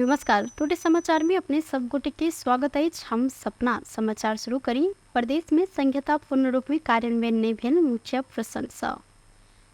नमस्कार, टुडे समाचार में अपने सब गोटे के स्वागत अछि। हम सपना समाचार शुरू करी। प्रदेश में संहिता पूर्ण रूप में कार्यान्वयन नहीं भेल मुख्य प्रशंसा।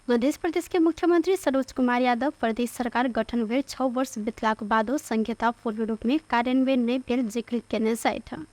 मध्य प्रदेश के मुख्यमंत्री सरोज कुमार यादव प्रदेश सरकार गठन भेल 6 वर्ष बितलाक बादो संहिता पूर्ण रूप में कार्यान्वयन नहीं भेल जिक्र केने छथि।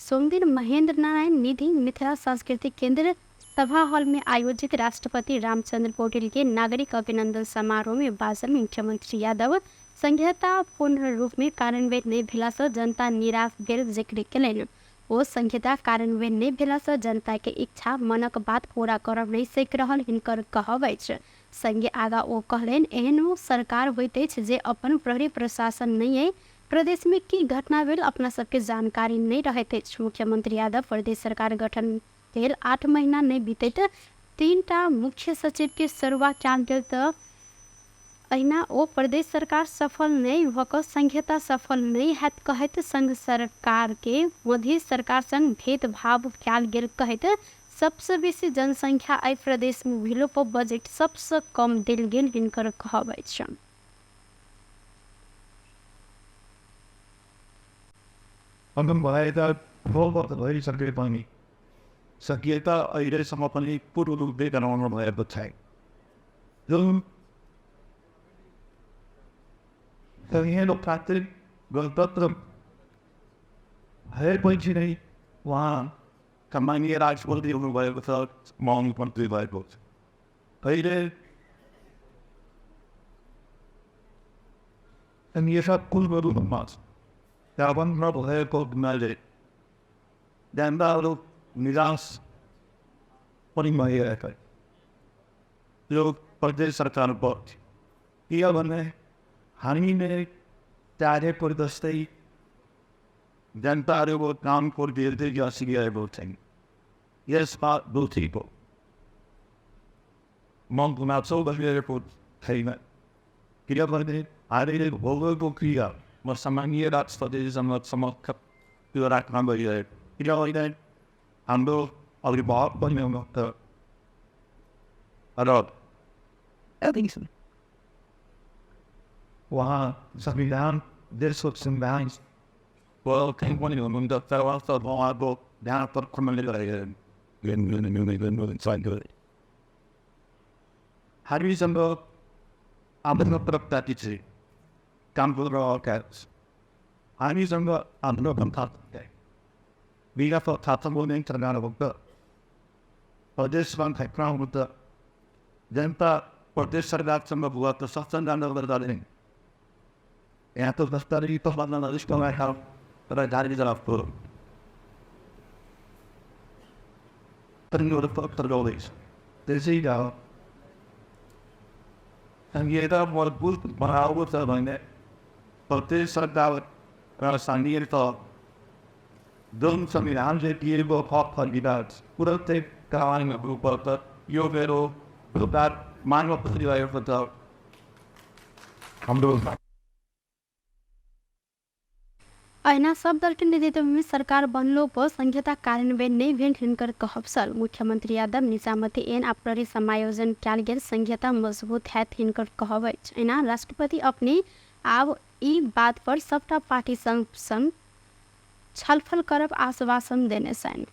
सोमदिन महेंद्र नारायण निधि मिथिला सांस्कृतिक केंद्र सभा हॉल में आयोजित राष्ट्रपति रामचंद्र पौडेल के नागरिक अभिनंदन समारोह में बाजल मुख्यमंत्री यादव संहिता पूर्ण रूप में कार्यान्वयन नहीं भेला से जनता निराश भेल जिक्र केलनि। ओ संहिता कार्यान्वयन नहीं भेला से जनता के इच्छा मनक बात पूरा करब नहीं सकि रहल हिनकर कहब अछि। संगे आगा ओ कहलनि, एहनो सरकार होइत अछि जे अपन प्रहरी प्रशासन नहीं अइ, प्रदेश में की घटना भेल अपना सबके जानकारी नहीं रहैत अछि। मुख्यमंत्री यादव प्रदेश सरकार गठन भेल 8 महीना नहीं बीतैत 3टा मुख्य सचिव के सरुआ कयल गेल तऽ अहिना ओ प्रदेश सरकार सफल नहीं भऽ कऽ संहिता सफल नहीं हैत कहैत संघ सरकार के मध्य सरकार संग भेदभाव कयल गेल कहैत सबसँ बेसी जनसंख्या एहि प्रदेश में भेलो पर बजट सबसँ कम देल गेल हिनकर कहब अछि। संहिता अहिलेसम्म पनि पूर्ण रूपले गराउनु भएको छैन। जुन लोकतान्त्रिक गणतन्त्र भएपछि नै उहाँ सामान्य राष्ट्रपति हुनुभएको छ, मन्त्री भएको छ। अहिले संहिता पूर्ण रूपमा कार्यान्वयन भएको हुनाले जनताहरू निराश पनि भइरहेका छन्। यो प्रदेश सरकारको किनभने हामीले चाहेको जस्तै जनताहरूको कामको दिँदै गइसकेको छैन। यसमा दोषीको म गुनासो गरिरहेको छैन, किनभने हामीले भोगेको क्रिया म सामान्य राष्ट्रपतिसँग समक्ष त्यो राख्न गइरहेको, किनभने हाम्रो अभिभावक पनि हुनुहुन्छ र उहाँ संविधान देशको संविधान पनि हुनुहुन्छ। उहाँको ध्यान हामीसँग आफ्नो प्रजाति चाहिँ काम गरेका हामीसँग आफ्नो विगत प्रदेशमा हुन्छ। जनता प्रदेश सरकारसँग भुवा सक्छन्। यहाँ त संहिता मजबुत बनाउनु छ भने प्रदेश सरकार र संहिता जुन संविधानले दिएको हक अधिकार तुरन्तै कार्यान्वयन हुनुपर्छ। यो मेरो माग्न खोजिरहेको छ हाम्रो। अहिना सब दल के नेतृत्व में सरकार बनलो पर संहिता कार्यान्वयन नहीं भेल हिनकर कहब छल। मुख्यमंत्री यादव निजामती ऐन आ प्रहरी समायोजन कयल गेल संहिता मजबूत हैत हिनकर कहब अछि। अहिना राष्ट्रपति अपने आब ई बात पर सबटा पार्टी संग संग छलफल करब आश्वासन देने छनि।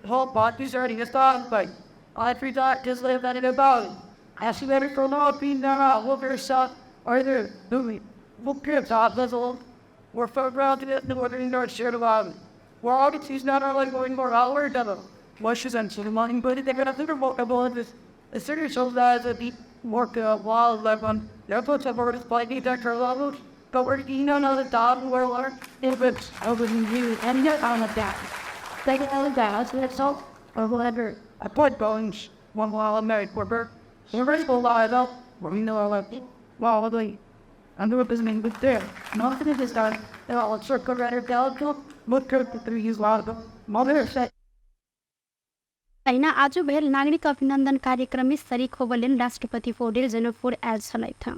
Whole bodies already just on, but I thought just live that in about. As you better for no being down out over yourself or the movie. We'll give top level. We're proud to the northern North share about. We're all the not only going more our double. Washes and Suleiman, but they're gonna think about this. The city shows that the deep work wild level. Therefore, it's a display Dr. Level, but we're you know the dog where if it's over you and get on the that. They can only that that's all or whatever. I put bones one while I'm married for birth. Reversible law, we know all well, the business with there. Nothing is done. They're all circle rather look at the use lot of mother said. तहिना आज भेल नागरिक अभिनन्दन कार्यक्रम में शरीक होबऽ लेल राष्ट्रपति पौडेल जनकपुर आयल छलथि।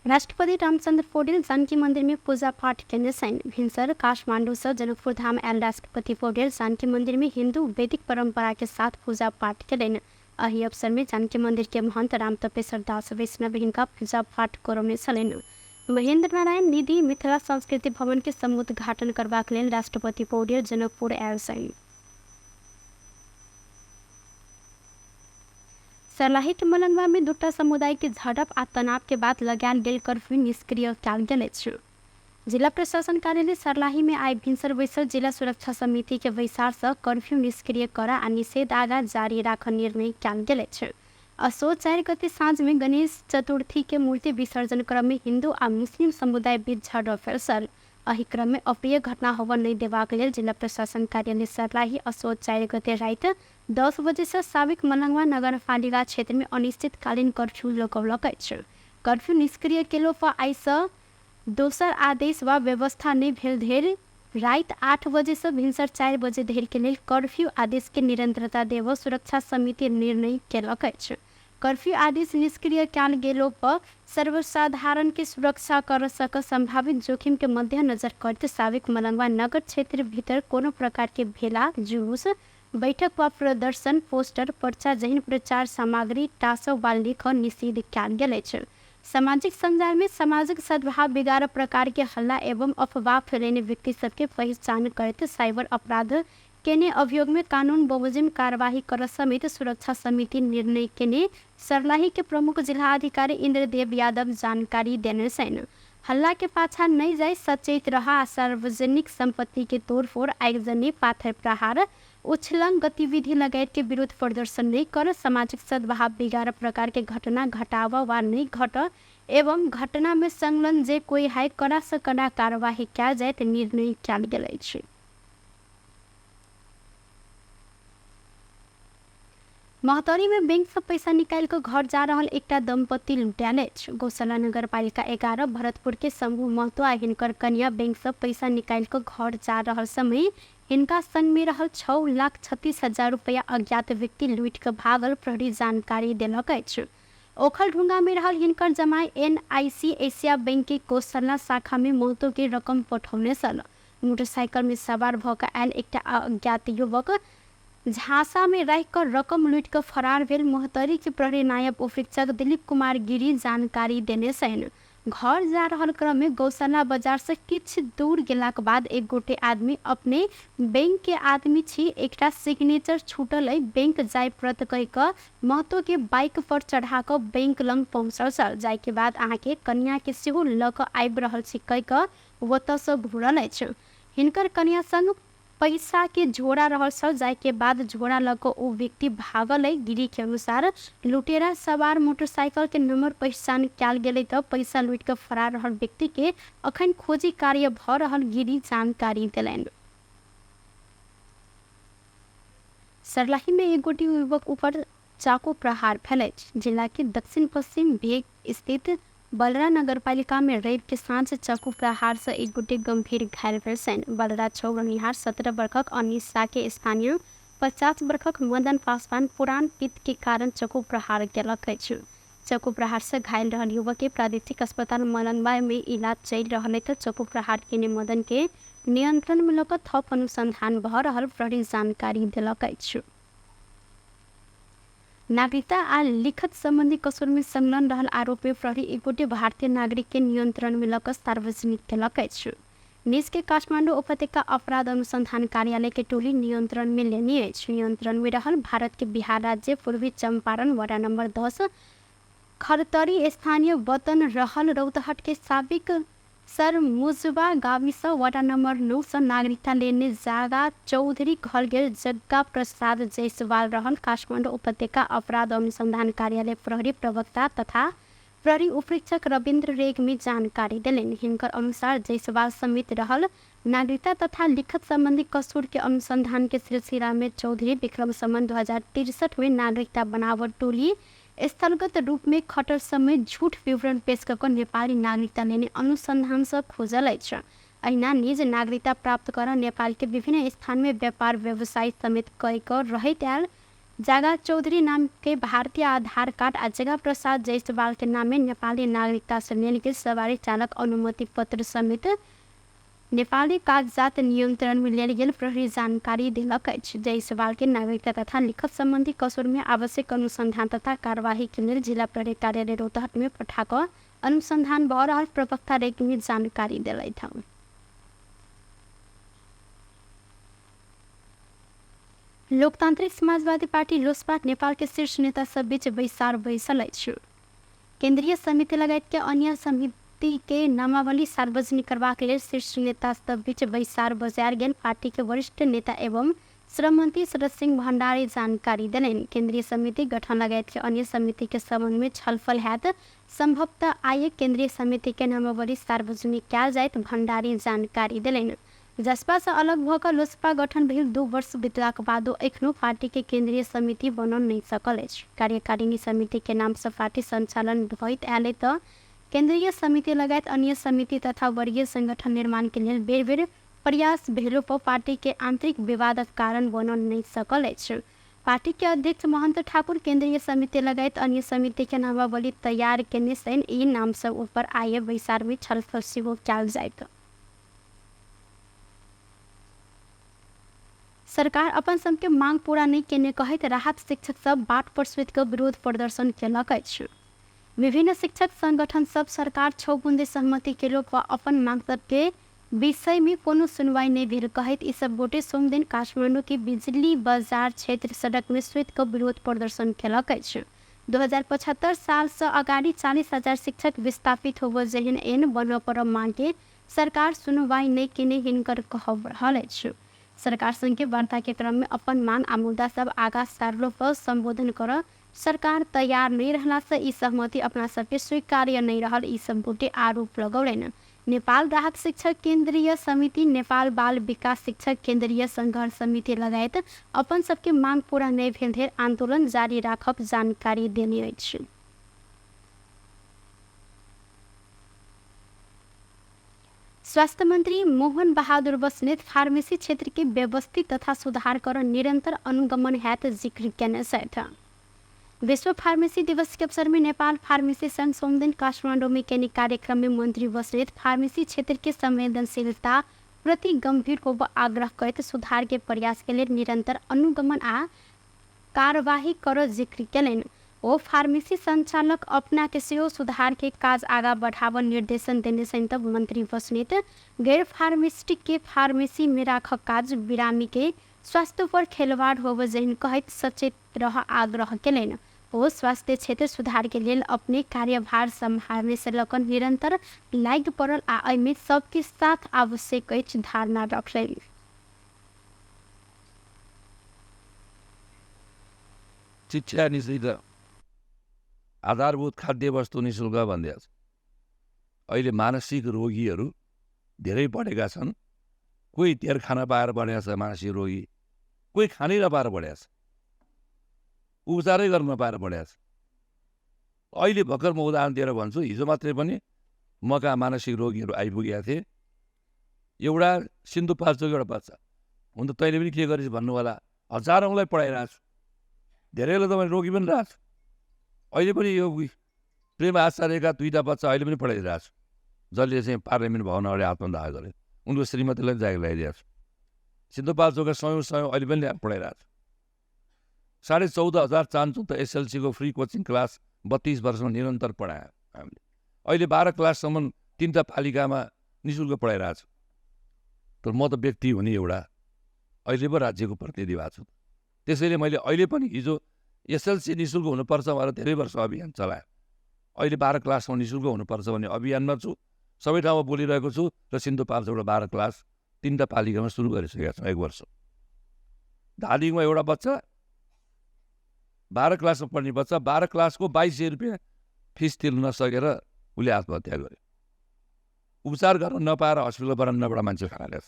राष्ट्रपति रामचंद्र पौडेल जानकी मंदिर में पूजा पाठ केने छनि। भिनसर काठमांडू से जनकपुर धाम आयल राष्ट्रपति पौडेल जानकी मंदिर में हिंदू वैदिक परंपरा के साथ पूजा पाठ केलनि। एहि अवसर में जानकी मंदिर के महंत राम तपेश्वर दास वैष्णव हिनका पूजा पाठ करौने छलनि। महेंद्र नारायण निधि मिथिला संस्कृति भवन के समुद्घाटन करबाक लेल राष्ट्रपति पौडेल जनकपुर आयल छनि। सर्लाही के मलंगवा में दूटा समुदाय के झड़प आ तनाव के बाद लगायल गेल कर्फ्यू निष्क्रिय कयल गेल अछि। जिला प्रशासन कार्यालय सर्लाही में आइ भिनसर बैसल जिला सुरक्षा समिति के बैसार से कर्फ्यू निष्क्रिय कर आ निषेध आगा जारी राखऽ निर्णय कयल गेल अछि। असो 4 गते साँझ में गणेश चतुर्थी के मूर्ति विसर्जन क्रम में हिंदू आ मुस्लिम समुदाय बीच झड़प भेल छल। एहि क्रम में अप्रिय घटना होबऽ नहि देबाक लेल जिला प्रशासन कार्यालय सर्लाही असो 4 गते राति 10 बजे से साबिक मलंगवा नगरपालिका क्षेत्र में अनिश्चितकालीन कर्फ्यू लगौलक अछि। कर्फ्यू निष्क्रिय केलो पर आइ से दोसर आदेश वा व्यवस्था नहि भेल धरि राति 8 बजे से भिनसर 4 बजे धरि के लेल कर्फ्यू आदेश के निरंतरता देबऽ सुरक्षा समिति निर्णय केलक अछि। कर्फ्यू आदेश निष्क्रिय कयल गेलो पर सर्वसाधारण के सुरक्षा कर सक संभावित जोखिम के मद्देनजर करते साबिक मलंगवा नगर क्षेत्र भीतर कोनो प्रकार के भेला, जुलूस, बैठक वा प्रदर्शन, पोस्टर, पर्चा जहिन प्रचार सामग्री टाँसव वा लिखऽ निषेध कयल गेल अछि। सामाजिक सञ्जाल में सामाजिक सद्भाव बिगाड़ प्रकार के हल्ला एवं अफवाह फैलेने व्यक्ति सबके पहिचान करैत साइबर अपराध केने अभियोग में कानून बमोजिम कार्यवाही कर समेत सुरक्षा समिति निर्णय केने सर्लाही के प्रमुख जिला अधिकारी इंद्रदेव यादव जानकारी देने छनि। हल्ला के पाछा नहीं जाय सचेत रह आ सार्वजनिक संपत्ति के तोड़फोड़, आगजनी, पाथर प्रहार, उछलंग गतिविधि लगायत के विरोध प्रदर्शन नहीं कर सामाजिक सद्भाव बिगाड़ प्रकार के घटना घटाव वा नहीं घट एवं घटना में संलग्न जे कोई है कड़ा से कड़ा कार्यवाही कयल जायत निर्णय कयल गेल अछि। महोत्तरी में बैंक से पैसा निकालि कऽ घर जा रहल एकटा दंपति लुटायल अछि। गौशाला नगरपालिका 11 भरतपुर के शंभू महतो आ हिनकर कनिया बैंक से पैसा निकालि कऽ घर जा रहल समय हिनका संग में रहल 6,36,000 रुपया अज्ञात व्यक्ति लूटि कऽ भागल प्रहरी जानकारी देलक अछि। ओखलढुंगा में रहल हिनकर जमाई एनआईसी एशिया बैंक के गौशाला शाखा में महतो के रकम पठौने छल। मोटरसाइकिल में सवार भऽ कऽ आयल एकटा अज्ञात युवक झांसा में राखि कऽ रकम लूटि कऽ फरार भेल महोत्तरी के प्रहरी नायब उपरीक्षक दिलीप कुमार गिरी जानकारी देने छनि। घर जा रहल क्रम में गौशाला बाजार से किछु दूर गेलाक बाद एक गोटे आदमी अपने बैंक के आदमी छी, एकटा सिग्नेचर छूटल अइ, बैंक जाय पड़त कहि कऽ महतो के बाइक पर चढ़ा कऽ बैंक लग पहुँचल छल। जाय के बाद अहाँके कनिया के सेहो लऽ कऽ आबि रहल छी कहि कऽ ओतऽ से घुरल अछि। हिनकर कनिया संग पैसा के झोरा रहल छल, जाय के बाद झोरा लऽ कऽ ओ व्यक्ति भागल अइ। गिरी के अनुसार लुटेरा सवार मोटरसाइकिल के नंबर पहचान कयल गेलै तऽ पैसा लूटि कऽ फरार रहल व्यक्ति के अखन खोजी कार्य भऽ रहल गिरी जानकारी देलनि। सर्लाही में एक गोटी युवक ऊपर चाकू प्रहार भेल अछि। जिला के दक्षिण पश्चिम भेग स्थित बलरा नगरपालिका में रवि के साँझ चाकू प्रहार से एक गोटे गंभीर घायल भेल छनि। बलरा छौ रहनिहार 17 वर्षक अनिश शाह के स्थानीय 50 वर्षक मदन पासवान पुरान पित्त के कारण चाकू प्रहार केलक अछि। चाकू प्रहार से घायल रहल युवक के प्रादेशिक अस्पताल मलंगवा में इलाज चलि रहल तऽ चाकू प्रहार केने मदन के नियंत्रण में लऽ कऽ थप अनुसंधान भऽ रहल प्रहरी जानकारी देलक अछि। नागरिकता आ लिखत संबंधी कसूर में संलग्न रहल आरोप में प्रहरी एक गोटे भारतीय नागरिक के नियंत्रण में लऽ कऽ सार्वजनिक केलक अछि। निजके काठमाडौँ उपत्यका अपराध अनुसन्धान कार्यालय के टोली नियन्त्रण में लेने अछि। नियन्त्रण में रहल भारत के बिहार राज्य पूर्वी चंपारण वडा नंबर 10 खरतरी स्थानीय वतन रहल रौतहट के साबिक सर मुजबा गाविस वडा नंबर 9 से नागरिकता लेने जागा चौधरी कहल गेल जग्गा प्रसाद जायसवाल रहल काठमाडौँ उपत्यका अपराध अनुसन्धान कार्यालय प्रहरी प्रवक्ता तथा प्रहरी उपरीक्षक रविन्द्र रेग्मी जानकारी देलनि। हिनकर अनुसार जायसवाल समेत रहल नागरिकता तथा लिखत सम्बन्धी कसूर के अनुसंधान के सिलसिला में चौधरी विक्रम संवत 2063 में नागरिकता बनावट टोली स्थलगत रूप में खटर समेत झूठ विवरण पेश कऽ नेपाली नागरिकता लेने अनुसंधान से खोजल अछि। अहिना निज नागरिकता प्राप्त कर नेपाल के विभिन्न स्थान में व्यापार व्यवसाय समेत कय कऽ रहैत आयल जागा चौधरी नाम के भारतीय आधार कार्ड आ जगा प्रसाद जायसवाल के नाम में नेपाली नागरिकता से लेल गेल सवारी चालक अनुमति पत्र समेत नेपाली कागजात नियंत्रण में लेल गेल प्रहरी जानकारी देलक अछि। जायसवाल के नागरिकता तथा लिखत सम्बन्धी कसुर में आवश्यक अनुसंधान तथा कार्यवाही के लेल जिला प्रहरी कार्यालय रौतहट में पठा कऽ अनुसंधान भऽ रहल प्रवक्ता रेग्मी जानकारी देलथि हँ। लोकतान्त्रिक समाजवादी पार्टी लोसपा नेपाल के शीर्ष नेता सब बीच बैसार बैसल अछि। केन्द्रीय समिति लगायत के अन्य समिति के नामावली सार्वजनिक करबाक लेल शीर्ष नेता सब बीच बैसार बजायल गेल पार्टी के वरिष्ठ नेता एवं श्रम मंत्री शरद सिंह भण्डारी जानकारी देलनि। केन्द्रीय समिति गठन लगायत के अन्य समिति के संबंध में छलफल हैत। संभवतः आइ केन्द्रीय समिति के नामावली सार्वजनिक कयल जायत भण्डारी जानकारी देलनि। जसपा से अलग भऽ कऽ लोसपा गठन भेल 2 वर्ष बितलाक बादो एखनो पार्टी के केन्द्रीय समिति बनल नहि सकल अछि। कार्यकारिणी समिति के नाम से पार्टी संचालन होइत आयल तऽ केन्द्रीय समिति लगायत अन्य समिति तथा वर्गीय संगठन निर्माण के लेल बेर बेर प्रयास भेलो पर पार्टी के आंतरिक विवादक कारण बनल नहि सकल अछि। पार्टी के अध्यक्ष महंत ठाकुर केन्द्रीय समिति लगायत अन्य समिति के नामावली तैयार केने छनि। ई नाम सब ऊपर आइ बैसार में छलफल सेहो कयल जायत। सरकार अपन सबके मांग पूरा नहि केने कहैत राहत शिक्षक सब बाट पर सुति कऽ विरोध प्रदर्शन केलक अछि। विभिन्न शिक्षक संगठन सब सरकार 6 बुंदे सहमति केलो पर अपन मांग सबके विषय में कोनो सुनवाई नहि भेल कहैत ई सब गोटे सोमदिन काठमांडू के बिजली बाजार क्षेत्र सड़क में सुति कऽ विरोध प्रदर्शन केलक अछि। 2075 साल से अगाडि 40,000 शिक्षक विस्थापित होबऽ जेहन एन बनऽ पर मांग के सरकार सुनवाई नहि केने हिनकर कहब रहल अछि। सरकार संगे वार्ता के क्रम में अपन मांग आ मुद्दा सब आगा सारलो पर संबोधन कर सरकार तैयार नहीं रहला से ई सहमति अपना सबके स्वीकार्य नहीं रहल ई सब गोटे आरोप लगौलनि। नेपाल राहत शिक्षक केन्द्रीय समिति, नेपाल बाल विकास शिक्षक केन्द्रीय संघर्ष समिति लगायत अपन सबके मांग पूरा नहि भेल धरि आंदोलन जारी राखब जानकारी देने अछि। स्वास्थ्य मंत्री मोहन बहादुर बस्नेत फार्मेसी क्षेत्र के व्यवस्थित तथा सुधार कर निरंतर अनुगमन हैत जिक्र केने छथि। विश्व फार्मेसी दिवस के अवसर में नेपाल फार्मेसी संघ सोमदिन काठमांडू में केने कार्यक्रम में मंत्री बस्नेत फार्मेसी क्षेत्र के संवेदनशीलता प्रति गंभीर होब आग्रह करैत सुधार के प्रयास के लेल निरंतर अनुगमन आ कार्यवाही कर जिक्र केलनि। ओ फार्मेसी संचालक अपना के सेहो सुधार के काज आगा बढ़ाबऽ निर्देशन देने छनि तऽ मंत्री बस्नेत गैर फार्मेसिस्ट के फार्मेसी में राखक काज बिरामी के स्वास्थ्य पर खेलवाड़ होबऽ जेहन कहैत सचेत रह आग्रह केलनि। ओ स्वास्थ्य क्षेत्र सुधार के लेल अपने कार्यभार सम्हारने से लऽ कऽ निरंतर लागि पड़ल आ एहिमे सबके साथ आवश्यक अछि धारणा रखलनि। शिक्षा निःशुल्क, आधारभूत खाद्य वस्तु निःशुल्क भनिदिएको छ। अहिले मानसिक रोगीहरू धेरै बढेका छन्। कोही धेर खाना पाएर बढेको छ मानसिक रोगी, कोही खानै नपाएर बढेको छ, उपचारै गर्न नपाएर बढेको छ। अहिले भर्खर म उदाहरण दिएर भन्छु, हिजो मात्रै पनि म कहाँ मानसिक रोगीहरू आइपुगेका थिए। एउटा सिन्धुपाल्चोक एउटा बच्चा, हुन त तैँले पनि के गरिस् भन्नु होला, हजारौँलाई पढाइरहेको छु, धेरैलाई त मैले रोगी पनि रहेको छु। अहिले पनि यो प्रेम आचार्यका 2टा बच्चा अहिले पनि पढाइरहेको छु, जसले चाहिँ पार्लियामेन्ट भवन अगाडि आत्मदाह गरे, उनको श्रीमतीलाई जागिर लगाइदिएको छु। सिन्धुपाल्चोकका सयौँ सयौँ अहिले पनि ल्याएर पढाइरहेको छु। 14,500 चाहन्छु त एसएलसीको फ्री कोचिङ क्लास 32 वर्षमा निरन्तर पढायो हामीले। अहिले 12 क्लाससम्म 3टा पालिकामा निःशुल्क पढाइरहेको छु। तर म त व्यक्ति हो नि एउटा, अहिले पो राज्यको प्रतिनिधि भएको छु। त्यसैले मैले अहिले पनि हिजो एसएलसी निःशुल्क हुनुपर्छ भनेर धेरै वर्ष अभियान चलाएँ, अहिले 12 क्लासमा निःशुल्क हुनुपर्छ भन्ने अभियानमा छु, सबै ठाउँमा बोलिरहेको छु र सिन्धुपाल्चोकबाट 12 क्लास 3 पालिकामा सुरु गरिसकेका छौँ। एक वर्ष धादिङमा एउटा बच्चा 12 क्लासमा पढ्ने बच्चा 12 क्लासको 2200 रुपियाँ फिस तिर्न नसकेर उसले आत्महत्या गर्यो। उपचार गर्न नपाएर हस्पिटल बरान्डाबाट मान्छे खानाले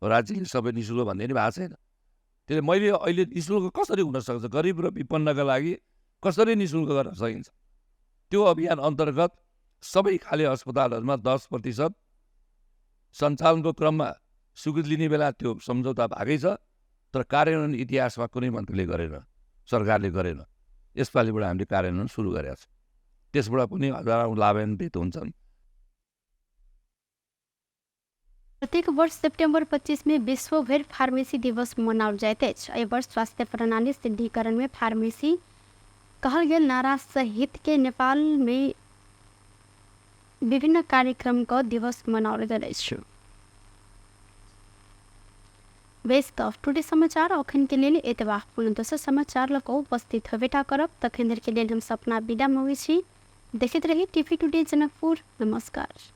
राज्यले सबै निःशुल्क भन्ने नि भएको छैन। त्यसले मैले अहिले निःशुल्क कसरी हुनसक्छ, गरिब र विपन्नका लागि कसरी निःशुल्क गर्न सकिन्छ, त्यो अभियान अन्तर्गत सबै खाले अस्पतालहरूमा 10% सञ्चालनको क्रममा स्वीकृति लिने बेला त्यो सम्झौता भएकै छ, तर कार्यान्वयन इतिहासमा कुनै मन्त्रीले गरेन, सरकारले गरेन। यसपालिबाट हामीले कार्यान्वयन सुरु गरेका छौँ, त्यसबाट पनि हजारौँ लाभान्वित हुन्छन्। प्रत्येक वर्ष सेप्टेम्बर 25 में विश्वभरि फार्मेसी दिवस मनाओल जाइत अछि। एहि वर्ष स्वास्थ्य प्रणाली सुदृढ़ीकरण में फार्मेसी कहल गेल नारा सहित के नेपाल में विभिन्न कार्यक्रम क दिवस मनाओल गेल अछि। बेस त टुडे समाचार अखन के लेल एतबा। पुनः दोसर समाचार लऽ कऽ उपस्थित होबेटा करब, तखन धरि के लेल हम सपना विदा मँगै छी। देखैत रही टीवी टुडे जनकपुर। नमस्कार।